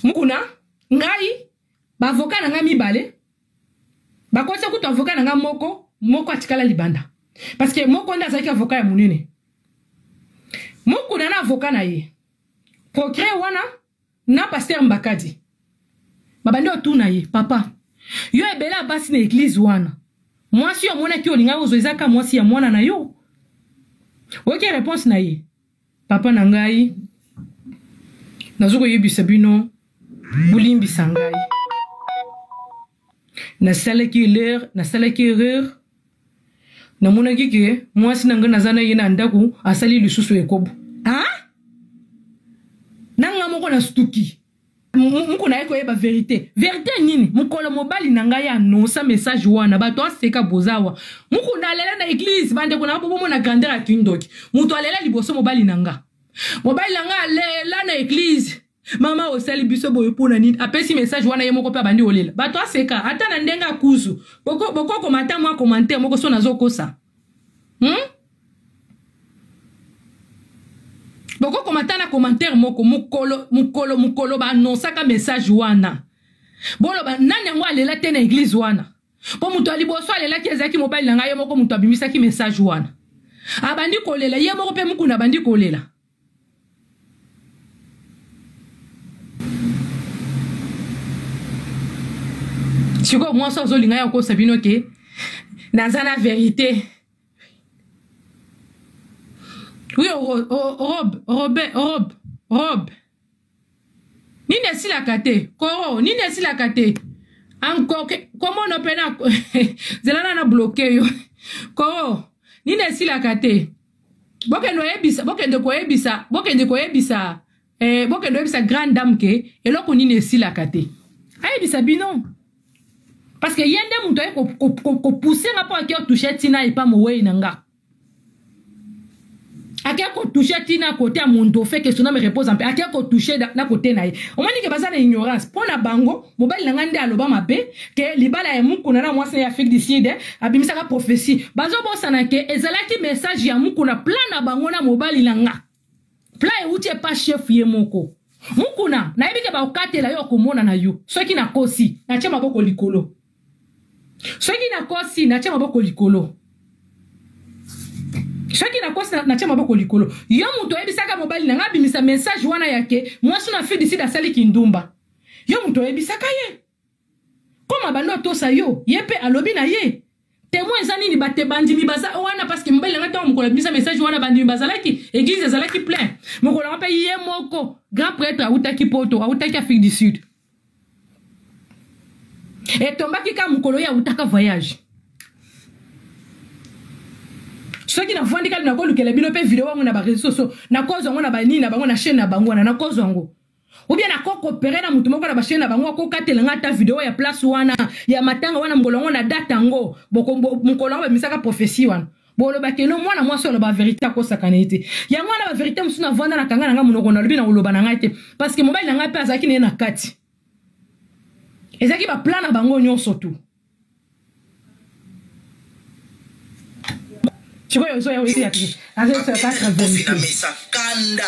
Mukuna ngai ba avocat na ngai mibale bakotisa kutu avocat na ngai moko moko atikala libanda parce que moko nde azalaki avocat ya monene. Mukuna na avocat na ye procureur wana na pasteur Mbakadi babandi otuna ye, papa yo ebele ya basi na eglise wana mwasi oyo omonaki olingaki ozwa eza ka mwasi ya mwana na yo? Oyoki réponse na ye? Papa na ngai, nazo koyebisa bino bolimbisa ngai, nasalaki erreur, nasalaki erreur, namonaki ke mwasi na ngai naza na ye na ndako asali lisusu ekobo. Ah? Na ngai moko nasutuki moko naye koyeba verite. Verite nini? Mokolo mobali na ngai annonsa message wana, bato aseka bozawa. Mokuna alela na eglise, bandeko na bobomona grandeur ya kindoki. Moto alela liboso mobali na nga, mobali na nga alela na eglise, mama osali biso boye mpo na nini? Apesi message wana, ye moko mpe abandi kolela, bato aseka. Ata na ndenge akuzu bokokoma ata mwa commentaire moko so nazokosa, Bokokoma ata na commentaire moko. Mokolo mokolo mokolo baannonsaka message wana, boloba nani yango alela te na eglise wana? Mpo moto ya liboso alelaki ezalaki mobali na ngai ye moko. Moto abimisaki message wana abandi kolela ye moko mpe mokuna abandi kolela. Sikoyo mwasi azolinga ya kokosa bino ke naza na verite. Oui, robe robe robe robe nini esilaka te? Koro nini esilaka te encore? Komono mpe na zela na na bloke yo. Koro nini esilaka te? Bokende koyebisa, bokende koyebisa, bokende koyebisa, bokende koyebisa grande dame ke eloko nini esilaka te. Ayebisa bino parce que ye nde moto aye kopousse nga mpo ake otouche ntina epa mowei na nga, ake kotouche ntina kote ya mondofe, que son âme repose en paix. Ake kotouche na kote na ye. Omoni ke baza na ignorance mpo na bango. Mobali na ngai nde aloba mabe ke libala ya Mukuna na mwasi na ya Afrique du Sud abimisaka prophétie. Bazobosana ke ezalaki message ya Mukuna, plan na bango na mobali na nga, plan euti epa chef ye moko Mukuna. Nayebi ke bakokatela yo, okomona na yo. Soki nakosi, natie maboko likolo. Soki nakosi, natie maboko likolo. Soki nakosi, natie maboko likolo. Yo moto oyebisaka mobali na ngai abimisa message wana ya ke mwasi na Afrique du Sud asali kindumba, yo moto oyebisaka ye. Koma bando atosa yo, ye mpe alobi na ye. Témoin eza nini? Bate bandimi baza wana, parce que mobali na ngai ntango mokolo abimisa message wana, bandimi bazalaki, église ezalaki plein. Mokolo yango mpe ye moko grand prêtre awutaki Poto, awutaki Afrique du Sud, etombaki kaka mokolo ye awutaka voyage. Soki navandi kali, nakolukela bino mpe video yango na bareseau sociaux, nakozwa yango na banini na bango, na chaîne na bango wana, nakozwa yango, ou bien nakokopere na moto moko na bachaîne na bango, akokatela nga ata video ya place wana ya matanga wana, mokolo yango na date yango, mokolo yango babimisaka prophétie wana. Bolobaki eno mwana mwasi oloba verité, akosaka na ye te. Yango wana baverité mosusu navanda na kanga na ngai monoko, nalobi na koloba na ngai te, parce que mobali na ngai mpe azalaki na ye na kati. Ezalaki baplan na bango nyonso tu. Sikoyo ozoya oyebi te, azoyebisa verité kanda.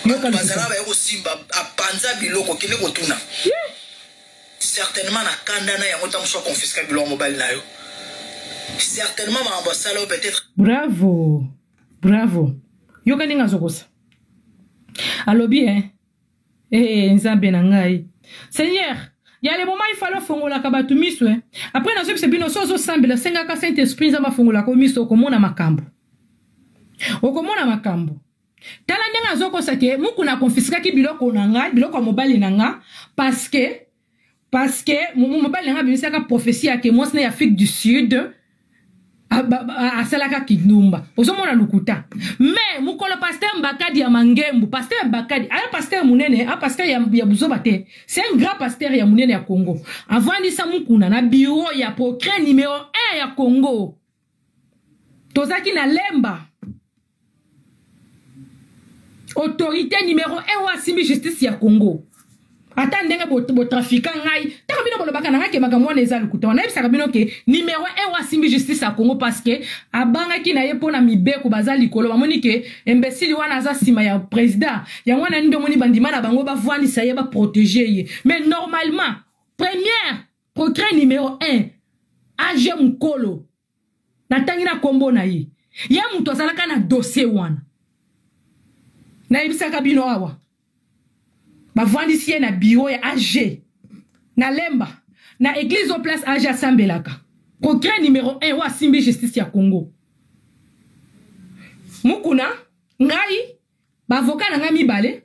Bazala baye kosimba, apanza biloko, kende kotuna. Certainement na kanda na yango, ntango mosusu aconfiska biloko mobali na yo, certainement makambo asala yo peut-être. Bravo, bravo. Yoka ndenge azokosa, alobi eh, Nzambe na ngai, Seigneur, ya le moment il fallait ofongolaka bato miso. Après nazobisa bino, so ozosambela, sengaka Saint Esprit, Nzambe afongolaka miso, okomona makambo, okomona makambo. Tala ndenge azokosa ke Mukuna akonfiskaki biloko na ngai, biloko ya mobali na nga, parce que mobali na ngai abimisaka prophétie ya ke mwasi na ya Afrique du Sud asalaka kindumba. Ozomona lokuta. Mais mokolo pasteur Mbakadi ya Mangembu, pasteur Mbakadi aya, pasteur monene, a pasteur ya buzoba te, c'est un grand pasteur ya monene ya Congo, avandisa Mukuna na bureau ya procureur numéro 1 ya Congo. Tozalaki na Lemba, autorité numéro 1 oyo asimbi justice ya Congo. Ata ndenge botrafika ngai, ntango Ntango bino bolobaka na ngai ke makambo wana eza lokuta, wana nayebisaka bino ke numéro 1 oyo asimbi justice ya Congo, parce que abangaki na ye mpo na mibeko, baza likolo, bamoni ke imbécile wana aza nsima ya président. Yango wana nde omoni bandima na bango bavwandisa ye, baprotéger ye. Mais normalement, première procureur numéro 1, AG Mokolo, natangi na nkombo na ye, ye moto azalaka na dossier wana. Nayebisaka bino awa, bavandisi ye na bureau ya AG na Lemba, na église au place AG asambelaka. Procureur numéro 1 oyo asimbi justice ya Congo, Mukuna. Ngai, baavocat na ngai mibale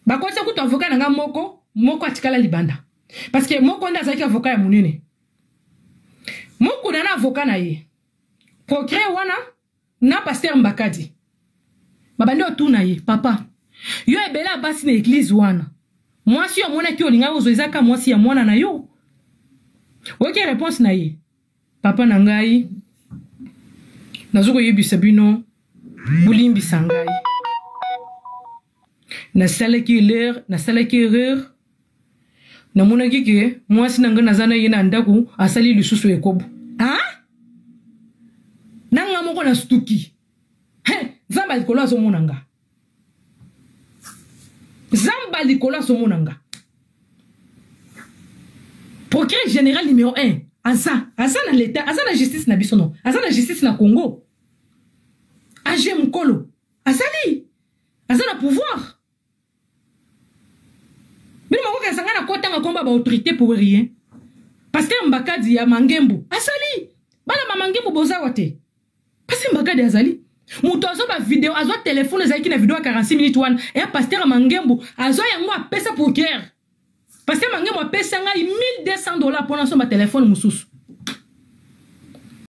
bakotisa kutu avocat na ngai moko, moko atikala libanda, parce que moko nde azalaki avocat ya monene. Mukuna na avocat na ye, procureur wana na pasteur Mbakadi, babandi otuna ye: "Papa, yo ebele ya basi na église wana, mwasi oyo omonaki olingaki ozwa ezaka mwasi ya mwana na yo?" Oyoki réponse na ye: "Papa na ngai, nazo koyebisa bino, bolimbisa ngai, nasalaki erreur, nasalaki erreur. Namonaki ke mwasi na ngai naza na ye na ndako asali lisusu ekobo." Ah, na nga moko nasutuki. Nzambe likolo azomona nga, Nzambe likolo azomona nga. Procureur général numéro 1 aza na l'état, aza na justice na biso, non, aza na justice na Congo. AG Mokolo azali, aza na pouvoir. Bino makokanisa ngai na kotanga komba baautorité pour rien. Pasteur Mbakadi ya Mangembu azali, bana bamangembu bozawa te. Pasteur Mbakadi azali moto azwa bavidéo, azwa téléphone ezalaki na vidéo ya 46 minutes wana eya pasteur ya Mangembu, azwa yango, apesa procureur. Pasteur Mangembu apesa ngai 1200 $ mpona asomba téléphone mosusu.